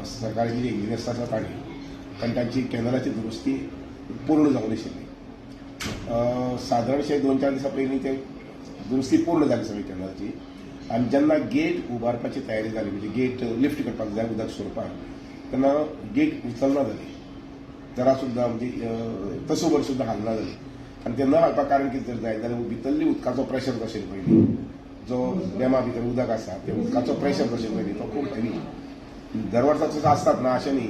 सरकाराचे जे इंजिनियर्स आसा तांणी, कारण तांची कॅनलाची दुरुस्ती पूर्ण जावंक नाशिल्ली. सादारणशे 2-4 दिसां पयलीं ते दुरुस्ती पूर्ण जाली सगळी कॅनलाची आनी जेन्ना गेट उबारपाची तयारी जाली, म्हणजे गेट लिफ्ट करपाक जाय उदक सोडपाक, तेन्ना गेट उचलना जाली जरा सुद्दां, म्हणजे तसो वर सुद्दां हालना जाली. आनी ते न हालपाक कारण कितें जर जायत जाल्यार भितरली उदकाचो प्रेशर जो आशिल्लो पयलीं, जो डॅमा भितर उदक आसा ते उदकाचो प्रेशर जो आशिल्लो पयलीं तो खूब हेवी. दर वर्सा तसो आसतात ना अशें न्ही,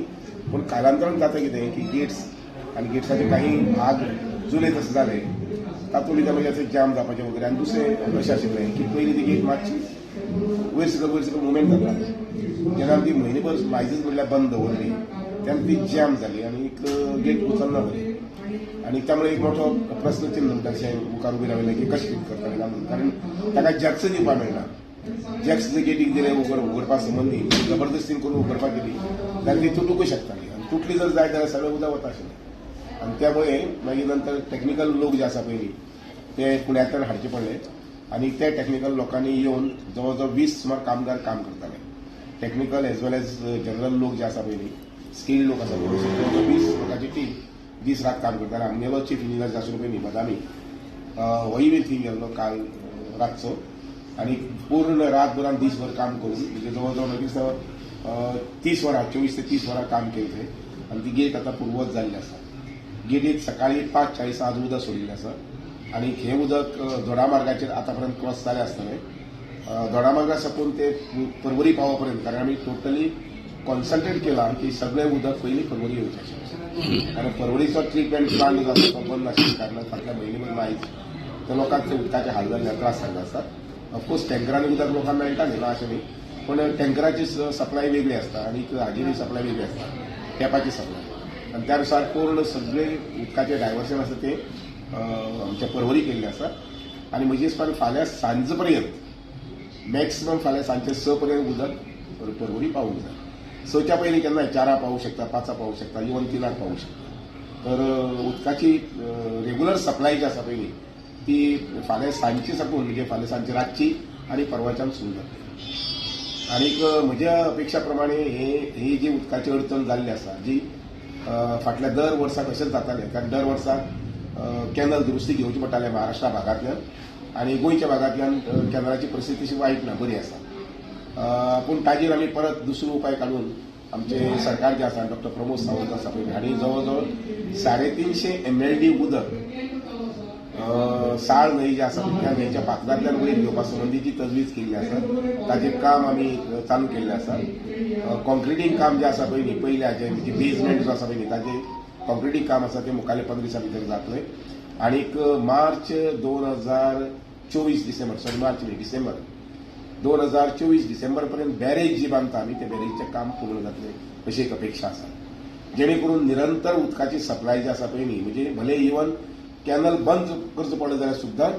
पूण कालांतरान जाता कितें की गेट्स आनी गेट्साचे काही भाग जुने तशे जाले, तातूंत भितर मागीर अशें जाम जावपाचें वगैरे. आनी दुसरें अशें आशिल्लें की पयलीं ती गेट मातशी वयर सकयल वयर सकयल मुवमेंट जाताली. जेन्ना आमी ती म्हयनेभर मायजच म्हणल्यार बंद दवरली तेन्ना ती जॅम जाली आनी एक गेट उचलना जाली आनी त्यामुळे एक मोठो प्रस्न चिन्ह म्हणटा अशें मुखार उबें राविल्लें की कशें कितें करतले काय म्हणून, कारण ताका जॅक्स दिवपाक मेळना. जॅक्स जर गेटीक दिले उगडपा संबंदी जबरदस्तीन करून उगडपाक गेली जाल्यार ती तुटूंकय शकताली आनी तुटली जर जायत जाल्यार सगळें उदक वता आशिल्लें. आनी त्यामुळे मागीर नंतर टॅक्निकल लोक जे आसा पयलीं ते पुण्यांतल्यान हाडचे पडले आनी ते टॅक्निकल लोकांनी येवन जवळ जवळ 20 सुमार कामगार काम करताले, technical as well as general लोक जे आसा पयलीं स्किल्ड लोक आसा पळय, जवळ जवळ 20 लोकांची टीम दीस रात काम करताले. आमगेलो चीफ इंजिनियर जे आशिल्लो पळय न्ही बदामी, होय बी थंय गेल्लो काल रातचो आनी पूर्ण रातभर आनी दीसभर काम करून, म्हणजे जवळ जवळ मागीर 30 वरां, 24 ते 30 वरां काम केलें थंय आनी ती गेट आतां पुर्वत जाल्ली आसा. गेटीत सकाळी 5:40 आज उदक सोडिल्लें आसा आनी हें उदक दोडामार्गाचेर आतां पर्यंत क्रॉस जालें आसतलें. दोडामार्गा साकून ते परवरी पावा पर्यंत, कारण आमी टोटली कॉन्सन्ट्रेट केलां की सगळें उदक पयलीं परवरी येवचें, कारण परवरीचो ट्रिटमेंट प्लांट जो आसा तो बंद आशिल्ल्या कारणान फाटल्या म्हयनेभर मायज ते लोकांक ते उदकाचे हाल जाल्ले, त्रास जाल्ले आसतात. ऑफकोर्स टँकरांनी उदक लोकांक मेळटा न्ही, ना अशें न्ही, पूण टँकराची सप्लाय वेगळी आसता आनी हाजी सप्लाय वेगळी आसता, टॅपाची सप्लाय. आनी त्या नुसार पूर्ण सगळे उदकाचें डायवर्शन आसा तें आमच्या परवरी केल्लें आसा आनी म्हजे हिसपान फाल्यां सांज पर्यंत, मॅक्सिमम फाल्यां सांजचे 6 पर्यंत उदक परवरी पावूंक जाय. 6च्या पयलीं केन्नाय 4 पावूंक शकता, 5 पावूंक शकता, इवन 3 पावूंक शकता. तर उदकाची रेगुलर सप्लाय जी आसा पयलीं ती फाल्यां सांजची साकून, म्हणजे फाल्यां सांजची रातची आनी परवाच्यान सुरू जातली. आनीक म्हज्या अपेक्षा प्रमाणे ही जी उदकाची अडचण जाल्ली आसा जी फाटल्या दर वर्साक अशेंच जातालें, कारण दर वर्साक कॅनल दुरुस्ती घेवची पडटाले महाराष्ट्रा भागांतल्यान आनी गोंयच्या भागांतल्यान. कॅनलाची परिस्थिती तशी वायट ना, बरी आसा, पूण ताजेर आमी परत दुसरो उपाय काडून आमचे सरकार जे आसा, डॉक्टर प्रमोद सावंत आसा पळय, हांणी जवळ जवळ 350 MLD उदक साळ न्हंय जी आसा त्या न्हंयच्या पात्रांतल्यान वयर घेवपा संबंदी जी तजवीज केल्ली आसा ताचें काम आमी चालू केल्लें आसा. कॉन्क्रिटींग काम जें आसा पळय न्ही, पयल्या जें म्हणजे बेजमेंट जो आसा पळय न्ही, ताजें कॉन्क्रिटींग काम आसा तें मुखाल्ले 15 दिसां भितर जातलें. आनीक मार्च 2024 डिसेंबर, सॉरी मार्च न्ही, डिसेंबर 2024 डिसेंबर पर्यंत बॅरेज जी बांदता आमी ते बॅरेजचें काम पूर्ण जातलें अशी एक अपेक्षा आसा, जेणे करून निरंतर उदकाची सप्लाय जी आसा पळय न्ही, म्हणजे भले इवन कॅनल बंद करचो पडलो जाल्यार सुद्दां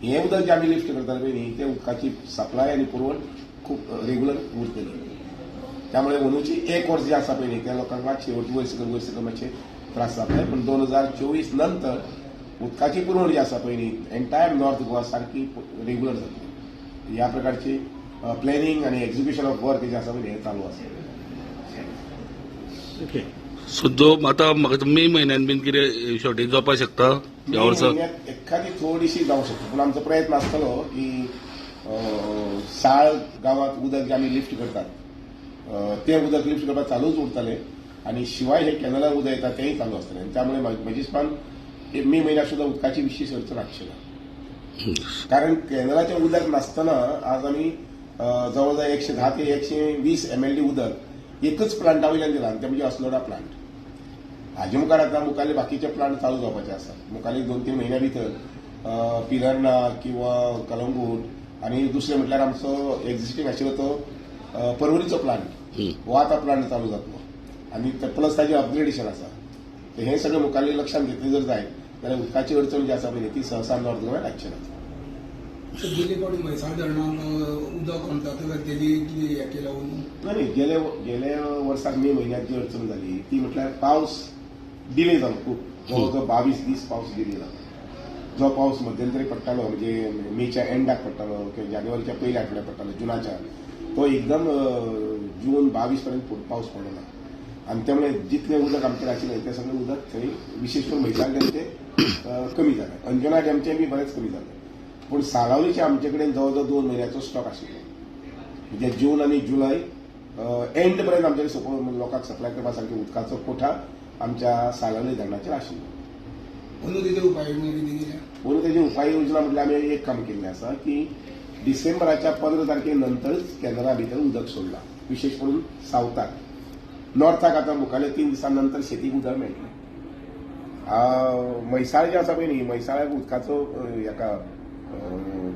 हें उदक जें आमी लिफ्ट करताले पळय न्ही, ते उदकाची सप्लाय आनी पुरवण खूब रेगुलर उरतली. त्यामुळे अंदूची एक वर्स जें आसा पळय न्ही त्या लोकांक मातशी वयर सकयल वयर सकयल मातशे त्रास जातले, पूण 2024 नंतर उदकाची पुरवण जी आसा पळय न्ही एंटायर नॉर्थ गोवा सारकी रेगुलर जातली. ह्या प्रकारची प्लॅनिंग आनी एक्झिक्युशन ऑफ वर्क जें आसा पळय हें चालू आसा. ओके. सो जो आतां म्हाका मे म्हयन्यान बीन कितें शॉर्टेज जावपाक शकता ह्या वर्सा? म्हयन्यात एखादी थोडीशी जावंक शकता, पूण आमचो प्रयत्न आसतलो की साळ गांवांत उदक जें आमी लिफ्ट करतात तें उदक लिफ्ट करपाक चालूच उरतलें आनी शिवाय हे कॅनलान उदक येता तेंय चालू आसतलें आनी त्यामुळे म्हजे हिसपान मे म्हयन्याक सुद्दां उदकाची विशेश अडचण आसची ना, कारण कॅनलाचें उदक नासतना आज आमी जवळ जवळ 110 ते 120 MLD उदक एकच प्लांटा वयल्यान दिलां आनी तें म्हणजे अस्नोडा प्लांट. हाजे मुखार आतां मुखारले बाकीचे प्लांट चालू जावपाचे आसा. मुखारले 2-3 म्हयन्या भितर पिलर्ना किंवा कलंगूट आनी दुसरें म्हटल्यार आमचो एक्झिस्टींग आशिल्लो तो परवरीचो प्लांट, हो आतां प्लांट चालू जातलो आनी प्लस ताजें अपग्रेडेशन आसा. तर हें सगळें मुखारलें लक्षांत घेतलें जर जायत जाल्यार उदकाची अडचण जी आसा पळय ती सहसा नॉर्थ गोव्यान आसची ना. गेले फावटी म्हैसाळ धरणाक उदक म्हणटा तर तेजी कितें हें केलां अंदू? ना न्ही, गेले गेले वर्साक मे म्हयन्यात जी अडचण जाली ती म्हटल्यार पावस डिले जालो खूब, जवळ जवळ 22 दीस पावस डिले जालो. जो पावस मध्यंतरी पडटालो, म्हणजे मेच्या एंडाक पडटालो किंवा जानेवारीच्या पयल्या आठवड्याक पडटालो, जुनाच्या, तो एकदम जून 22 पर्यंत पावस पडलो ना आनी त्यामुळे जितलें उदक आमचें आशिल्लें तें सगळें उदक थंय, विशेश करून म्हैसाळ डॅमचें कमी जालें, अंजुना डॅमचें बी बरेंच कमी जालें. पूण साळावलीचें आमचे कडेन जवळ जवळ 2 म्हयन्याचो स्टॉक आशिल्लो, म्हणजे जून आनी जुलय एंड पर्यंत आमचे सपोज लोकांक सप्लाय करपा सारके उदकाचो कोठा आमच्या साळावली धरणाचेर आशिल्लो. अंदू तेजेर उपाय योजना कितें केल्या? म्हणून तेजी उपाय योजना म्हटल्यार आमी एक काम केल्लें आसा की डिसेंबराच्या 15 तारखे नंतरच कॅनला भितर उदक सोडलां, विशेश करून सावथाक. नॉर्थाक आतां मुखाल्ल्या 3 दिसां नंतर शेतीक उदक मेळटलें. म्हैसाळ जें आसा पळय न्ही, म्हैसाळाक उदकाचो हेका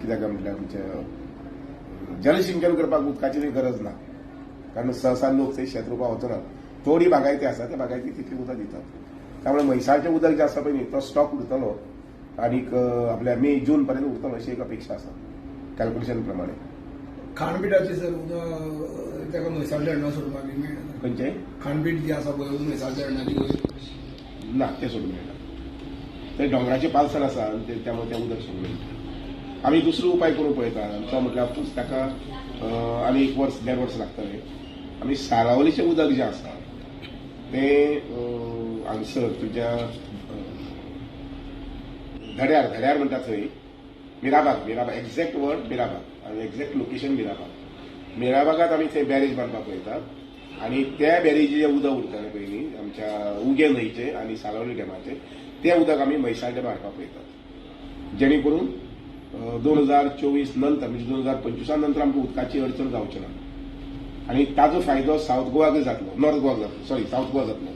कित्याक काय म्हटल्यार आमचें जलसिंचन करपाक उदकाची थंय गरज ना, कारण सहसा लोक थंय शेत रोवपाक वचनात. थोडी बागायती आसा, त्या बागायती तितली उदक दितात. त्यामुळे म्हैसाळचें उदक जें आसा पळय न्ही, तो स्टॉक उरतलो आनीक आपल्या मे जून पर्यंत उरतलो अशी एक अपेक्षा आसा कॅल्क्युलेशन प्रमाणे. खाणपिठाचे सर उदक ताका म्हैसाळ धरणां सोडपाक बी मेळना? खंयचें? खाणपीठ जें आसा पळय म्हैसाळ धरणाची वयर. ना, तें सोडूंक मेळना. ते दोंगराचें पालसण आसा आनी त्यामुळे तें उदक सोडूंक मेळटा. आमी दुसरो उपाय करूंक पळयतात आमचो म्हटल्यार ऑफकोर्स ताका आनी 1 वर्स 1.5 वर्स लागतलें. आमी साळावलीचें उदक जें आसा तें हांगसर तुज्या धड्यार, धड्यार म्हणटा थंय मिराबाग, मिराबाग एग्झॅक्ट वर्ड मिराबाग आनी एग्झॅक्ट लोकेशन मिराबाग. मिराबागात आमी थंय बॅरेज बांदपाक पळयतात आनी त्या बॅरेजीचें उदक उरतलें पळय न्ही आमच्या उगें न्हंयचें आनी साळावली डॅमाचें, तें उदक आमी म्हैसाळ डॅमार हाडपाक पळयतात, जेणे करून 2024 नंतर म्हणजे 2025 नंतर आमकां उदकाची अडचण जावची ना आनी ताजो फायदो सावथ गोवाकय जातलो, नॉर्थ गोवाक जातलो, सॉरी सावथ गोवा जातलो.